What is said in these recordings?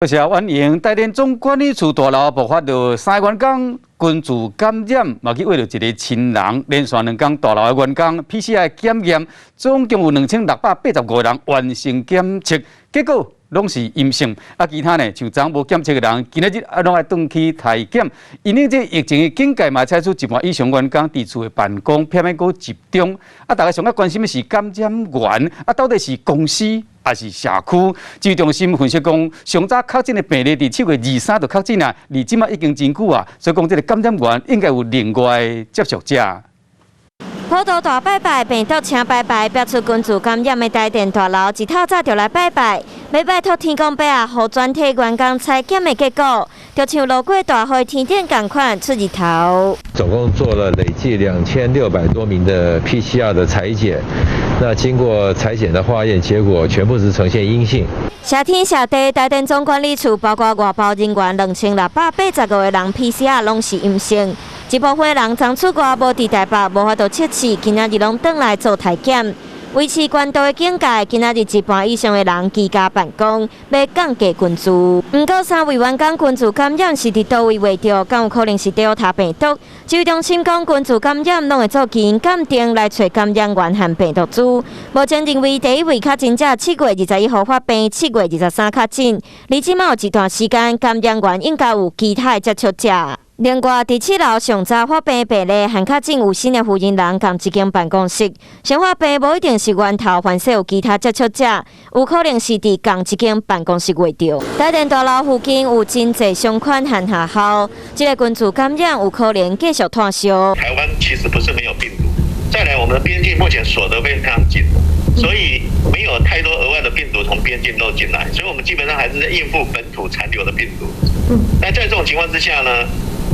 多謝婉瑩。台電總管理處大樓爆發著三個員工群聚感染，嘛去約著一個親人，連續兩工大樓的員工 PCR 檢驗，總共有2685人完成檢測，結果攏是陰性。啊，其他呢，像昨無檢測的人，今仔日啊攏愛轉去篩檢。因為這疫情的警戒嘛，採取一半以上員工佇厝的辦公，避免閣集中。啊，大家上較關心的是感染源，啊，到底是公司還是社區？指揮中心分析講，上早確診的病例佇7月23就確診啊，離這馬已經真久啊，所以講這個感染源應該有另外的接觸者。普渡大拜拜，病毒請拜拜，爆出群聚感染的台電大樓，一透早就來拜拜，欲拜託天公伯仔，予全體員工採檢的結果，就像落過大雨天頂仝款出日頭。總共做了累計2600多名的 PCR 的採檢，那經過採檢的化驗結果，全部是呈現陰性。謝天謝地，台電總管理處包括外包人員2685個人 PCR 攏是陰性。一部分人昨出外無佇台北，無法度測試，今仔日攏轉來做篩檢，維持高度的警戒。今仔日一半以上的人居家辦公，欲降低群聚。毋過三位員工群聚感染是佇佗位秽著，敢有可能是 Delta 病毒？指揮中心講，群聚感染攏會做基因鑑定來揣感染源和病毒株。目前認為第一位確診者7月21號發病，7月23確診，離這馬有一段時間，感染源應該有其他的接觸者。另外，佇7樓上早發病病例和確診有新的負責人仝一間辦公室，先發病無一定是源頭，凡勢有其他接觸者，有可能是佇仝一間辦公室秽著。台電大樓附近有真濟商圈和學校，這個群聚感染有可能繼續湠燒。台灣其實不是沒有病毒，再來我們的邊境目前鎖得非常緊，所以沒有太多額外的病毒從邊境漏進來，所以我們基本上還是在應付本土殘留的病毒。那在這種情況之下呢，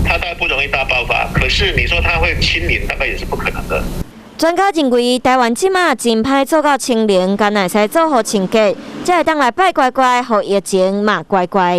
它大概不容易大爆發，可是你說它會清零，大概也是不可能的。專家認為，台灣這馬真歹做到清零，干焦會使做好清潔，才會當來拜乖乖，予疫情嘛乖乖。